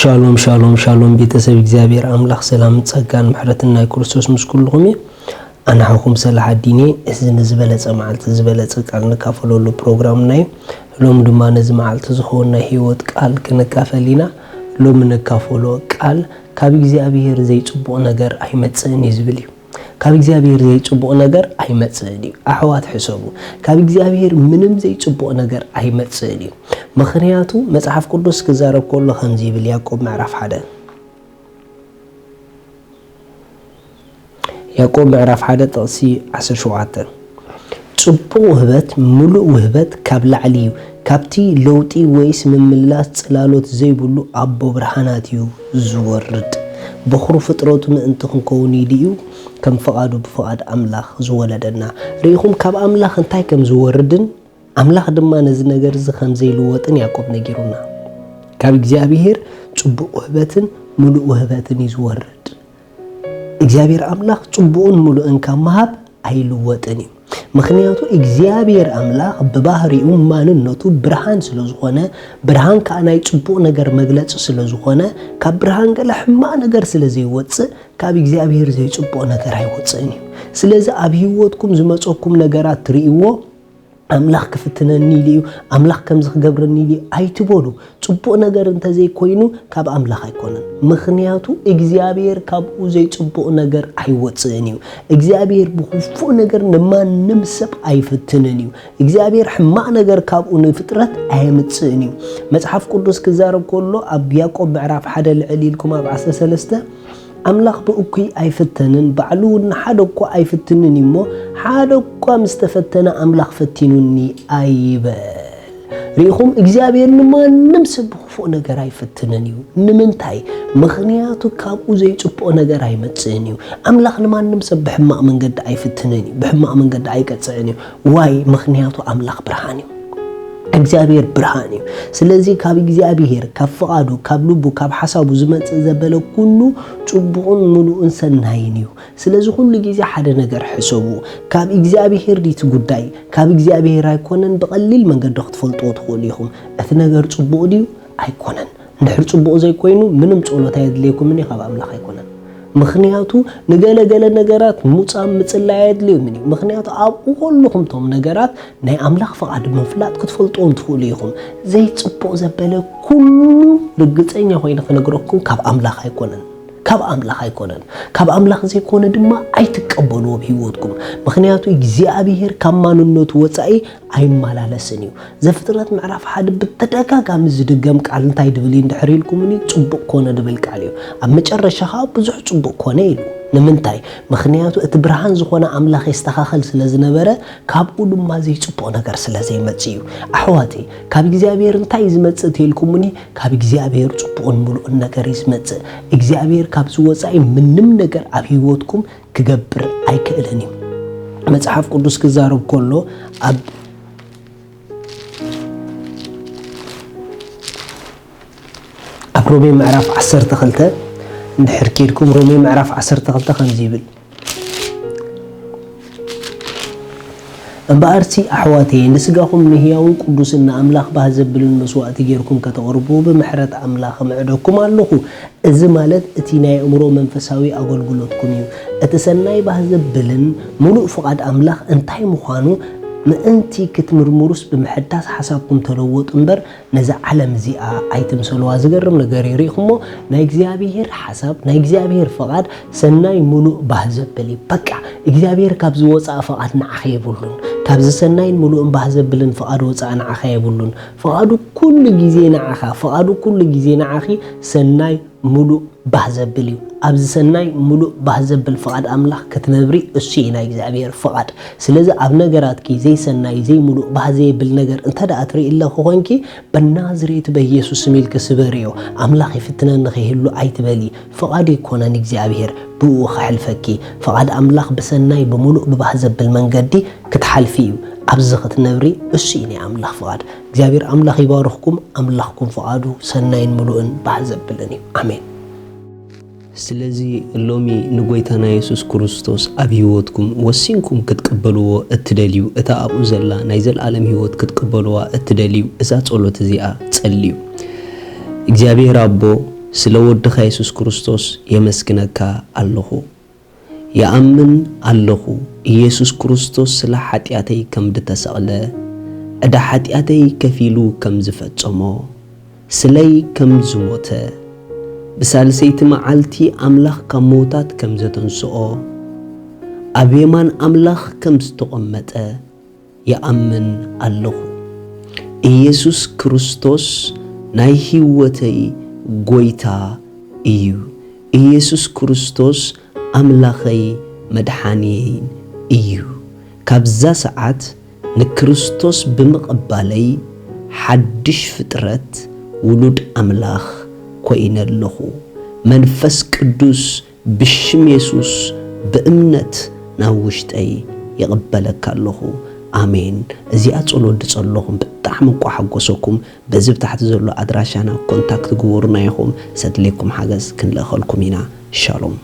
ሻሎም ሻሎም ሻሎም፣ ቤተሰብ እግዚኣብሔር ኣምላኽ ሰላምን ጸጋን ምሕረትን ናይ ክርስቶስ ምስ ኩልኹም እዩ። ኣነ ሓውኹም ሰላሕ ኣዲን እየ። እዚ ንዝበለጸ መዓልቲ ዝበለጸ ቃል ንካፈለሉ ፕሮግራምና እዩ። ሎሚ ድማ ነዚ መዓልቲ ዝኸውን ናይ ህይወት ቃል ክንካፈል ኢና። ሎሚ ንካፈሎ ቃል ካብ እግዚኣብሔር ዘይጽቡቕ ነገር ኣይመጽእን እዩ ዝብል እዩ። ካብ እግዚኣብሔር ዘይጽቡቕ ነገር ኣይመጽእን እዩ። ኣሕዋት ሕሰቡ፣ ካብ እግዚኣብሔር ምንም ዘይጽቡቕ ነገር ኣይመጽእን እዩ። ምኽንያቱ መጽሓፍ ቅዱስ ክዛረብ ከሎ ከምዚ ይብል፣ ያዕቆብ ምዕራፍ ሓደ፣ ያዕቆብ ምዕራፍ ሓደ ጥቕሲ ዓሰርተ ሸውዓተ፣ ጽቡቕ ውህበት፣ ምሉእ ውህበት ካብ ላዕሊ እዩ፣ ካብቲ ለውጢ ወይስ ምምላስ ጽላሎት ዘይብሉ ኣቦ ብርሃናት እዩ ዝወርድ። በኹሪ ፍጥረቱ ምእንቲ ክንከውን ኢሉ እዩ ከም ፍቓዱ ብፍቓድ ኣምላኽ ዝወለደና። ርኢኹም ካብ ኣምላኽ እንታይ ከም ዝወርድን ኣምላኽ ድማ ነዚ ነገር እዚ ከም ዘይልወጥን ያዕቆብ ነጊሩና። ካብ እግዚኣብሔር ጽቡቕ ውህበትን ምሉእ ውህበትን እዩ ዝወርድ። እግዚኣብሔር ኣምላኽ ጽቡቕን ምሉእን ካብ ምሃብ ኣይልወጥን እዩ። ምኽንያቱ እግዚኣብሔር ኣምላኽ ብባህሪኡ ማንነቱ ብርሃን ስለ ዝኾነ፣ ብርሃን ከኣ ናይ ጽቡቕ ነገር መግለጺ ስለ ዝኾነ፣ ካብ ብርሃን ገለ ሕማቕ ነገር ስለ ዘይወጽእ፣ ካብ እግዚኣብሔር ዘይጽቡቕ ነገር ኣይወጽእን እዩ። ስለዚ ኣብ ህይወትኩም ዝመጸኩም ነገራት ትርእይዎ፣ ኣምላኽ ክፍትነኒ ኢሉ እዩ፣ ኣምላኽ ከምዚ ክገብረኒ ኢሉ እዩ ኣይትበሉ። ጽቡቕ ነገር እንተዘይኮይኑ ካብ ኣምላኽ ኣይኮነን። ምኽንያቱ እግዚኣብሔር ካብኡ ዘይጽቡቕ ነገር ኣይወጽእን እዩ። እግዚኣብሔር ብኽፉእ ነገር ንማንም ሰብ ኣይፍትንን እዩ። እግዚኣብሔር ሕማቕ ነገር ካብኡ ንፍጥረት ኣየምጽእን እዩ። መጽሓፍ ቅዱስ ክዛረብ ከሎ ኣብ ያዕቆብ ምዕራፍ ሓደ ልዕል ኢልኩም ኣብ ዓሰርተ ሰለስተ ኣምላኽ ብእኩይ ኣይፍተንን፣ ባዕሉ እውን ንሓደ እኳ ኣይፍትንን እዩ እሞ፣ ሓደ እኳ ምስ ተፈተነ ኣምላኽ ፈቲኑኒ ኣይበል። ርኢኹም፣ እግዚኣብሔር ንማንም ሰብ ብኽፉእ ነገር ኣይፍትንን እዩ። ንምንታይ? ምኽንያቱ ካብኡ ዘይጽቡቕ ነገር ኣይመጽእን እዩ። ኣምላኽ ንማንም ሰብ ብሕማቕ መንገዲ ኣይፍትንን እዩ፣ ብሕማቕ መንገዲ ኣይቀጽዕን እዩ። ዋይ? ምኽንያቱ ኣምላኽ ብርሃን እዩ። እግዚኣብሔር ብርሃን እዩ። ስለዚ ካብ እግዚኣብሔር፣ ካብ ፍቓዱ፣ ካብ ልቡ፣ ካብ ሓሳቡ ዝመጽእ ዘበለ ኩሉ ጽቡቕን ምሉእን ሰናይን እዩ። ስለዚ ኩሉ ግዜ ሓደ ነገር ሕሰቡ። ካብ እግዚኣብሔር ድዩ እቲ ጉዳይ? ካብ እግዚኣብሔር ኣይኮነን? ብቐሊል መንገዲ ክትፈልጥዎ ትኽእሉ ኢኹም። እቲ ነገር ጽቡቕ ድዩ? ኣይኮነን። እንድሕር ጽቡቕ ዘይኮይኑ ምንም ጸሎት ኣየድልየኩምን እዩ፣ ካብ ኣምላኽ ኣይኮነን። ምኽንያቱ ንገለ ገለ ነገራት ሙጻም ምጽላይ ኣየድልዮምን እዩ። ምኽንያቱ ኣብኡ ከለኹም እቶም ነገራት ናይ ኣምላኽ ፍቓድ ምፍላጥ ክትፈልጥዎም ትኽእሉ ኢኹም። ዘይጽቡቕ ዘበለ ኩሉ ርግጸኛ ኮይነ ክነግረኩም ካብ ኣምላኽ ኣይኮነን። ካብ ኣምላኽ ኣይኮነን። ካብ ኣምላኽ ዘይኮነ ድማ ኣይትቀበልዎ ኣብ ህይወትኩም። ምኽንያቱ እግዚኣብሔር ካብ ማንነቱ ወጻኢ ኣይመላለስን እዩ። ዘፍጥረት ምዕራፍ ሓደ ብተደጋጋሚ ዝድገም ቃል እንታይ ድብል እዩ እንድሕር ኢልኩምኒ፣ ጽቡቕ ኮነ ድብል ቃል እዩ። ኣብ መጨረሻ ኸኣ ብዙሕ ጽቡቕ ኮነ ኢሉ። ንምንታይ? ምኽንያቱ እቲ ብርሃን ዝኾነ ኣምላኽ የስተኻኸል ስለ ዝነበረ፣ ካብኡ ድማ ዘይጽቡቕ ነገር ስለ ዘይመጽእ እዩ። ኣሕዋተይ፣ ካብ እግዚኣብሔር እንታይ እዩ ዝመጽእ ተኢልኩምኒ፣ ካብ እግዚኣብሔር ጽቡቕን ምሉእን ነገር እዩ ዝመጽእ። እግዚኣብሔር ካብዚ ወጻኢ ምንም ነገር ኣብ ህይወትኩም ክገብር ኣይክእልን እዩ። መጽሓፍ ቅዱስ ክዛረብ ከሎ ኣብ ኣብ ሮሜ ምዕራፍ ዓሰርተ ክልተ እንድሕር ኬድኩም፣ ሮሜ ምዕራፍ ዓሰርተ ክልተ ከምዚ ይብል፣ እምበኣርሲ ኣሕዋተየ፣ ንስጋኹም ንህያውን ቅዱስን ንኣምላኽ ባህ ዘብልን መስዋእቲ ጌርኩም ከተቕርቡ ብምሕረት ኣምላኽ እምዕደኩም ኣለኹ። እዚ ማለት እቲ ናይ ኣእምሮ መንፈሳዊ ኣገልግሎትኩም እዩ። እቲ ሰናይ ባህ ዘብልን ምሉእ ፍቓድ ኣምላኽ እንታይ ምዃኑ ምእንቲ ክትምርምሩስ ብምሕዳስ ሓሳብኩም ተለወጡ እምበር ነዛ ዓለም እዚኣ ኣይትምሰልዋ። ዝገርም ነገር እዩ። ርኢኹሞ? ናይ እግዚኣብሔር ሓሳብ፣ ናይ እግዚኣብሔር ፍቓድ ሰናይ፣ ምሉእ፣ ባህ ዘብል እዩ። በቃ እግዚኣብሔር ካብ ዝወፅኣ ፍቓድ ንዓኺ የብሉን። ካብዚ ሰናይን ምሉእን ባህ ዘብልን ፍቓድ ወፃኢ ንዓኻ የብሉን። ፍቓዱ ኩሉ ግዜ ንዓኻ፣ ፍቓዱ ኩሉ ግዜ ንዓኺ ሰናይ፣ ምሉእ፣ ባህ ዘብል እዩ። ኣብዚ ሰናይ፣ ምሉእ፣ ባህ ዘብል ፍቓድ ኣምላኽ ክትነብሪ እሱ እዩ ናይ እግዚኣብሔር ፍቓድ። ስለዚ ኣብ ነገራትኪ ዘይሰናይ፣ ዘይምሉእ፣ ባህ ዘየብል ነገር እንተ ደኣ ትርኢ ኣለኺ ኮይንኪ፣ በናዝሬት በኢየሱስ ስም ኢልኪ ስበርዮ። ኣምላኽ ይፍትነኒ ከይህሉ ኣይትበሊ። ፍቓዱ ኣይኮነን እግዚኣብሔር ብኡ ከሕልፈኪ። ፍቓድ ኣምላኽ ብሰናይ፣ ብምሉእ፣ ብባህ ዘብል መንገዲ ክትሓልፊ እዩ። ኣብዚ ክትነብሪ እሱ እዩ ናይ ኣምላኽ ፍቓድ። እግዚኣብሔር ኣምላኽ ይባርኽኩም። ኣምላኽኩም ፍቓዱ ሰናይን ምሉእን ባህ ዘብልን እዩ። ኣሜን። ስለዚ ሎሚ ንጎይታና የሱስ ክርስቶስ ኣብ ህይወትኩም ወሲንኩም ክትቅበልዎ እትደልዩ፣ እታ ኣብኡ ዘላ ናይ ዘለኣለም ህይወት ክትቅበልዋ እትደልዩ፣ እዛ ጸሎት እዚኣ ጸልዩ። እግዚኣብሔር ኣቦ፣ ስለ ወድኻ የሱስ ክርስቶስ የመስግነካ ኣለኹ። ይኣምን ኣለኹ፣ ኢየሱስ ክርስቶስ ስለ ሓጢኣተይ ከም ዝተሰቕለ፣ ዕዳ ሓጢኣተይ ከፊሉ ከም ዝፈጸሞ፣ ስለይ ከም ዝሞተ፣ ብሳልሰይቲ መዓልቲ ኣምላኽ ካብ ምዉታት ከም ዘተንስኦ፣ ኣብ የማን ኣምላኽ ከም ዝተቐመጠ ይኣምን ኣለኹ። ኢየሱስ ክርስቶስ ናይ ህይወተይ ጎይታ እዩ። ኢየሱስ ክርስቶስ ኣምላኸይ መድሓንየይን እዩ። ካብዛ ሰዓት ንክርስቶስ ብምቕባለይ ሓድሽ ፍጥረት ውሉድ ኣምላኽ ኮይነ ኣለኹ። መንፈስ ቅዱስ ብሽም የሱስ ብእምነት ናብ ውሽጠይ ይቕበለካ ኣለኹ። ኣሜን። እዚኣ ጸሎት ዝጸለኹም ብጣዕሚ እኳ ሓጎሰኩም። በዚ ብታሕቲ ዘሎ ኣድራሻና ኮንታክት ግበሩና ኢኹም። ሰድሌኩም ሓገዝ ክንልእኸልኩም ኢና። ሻሎም።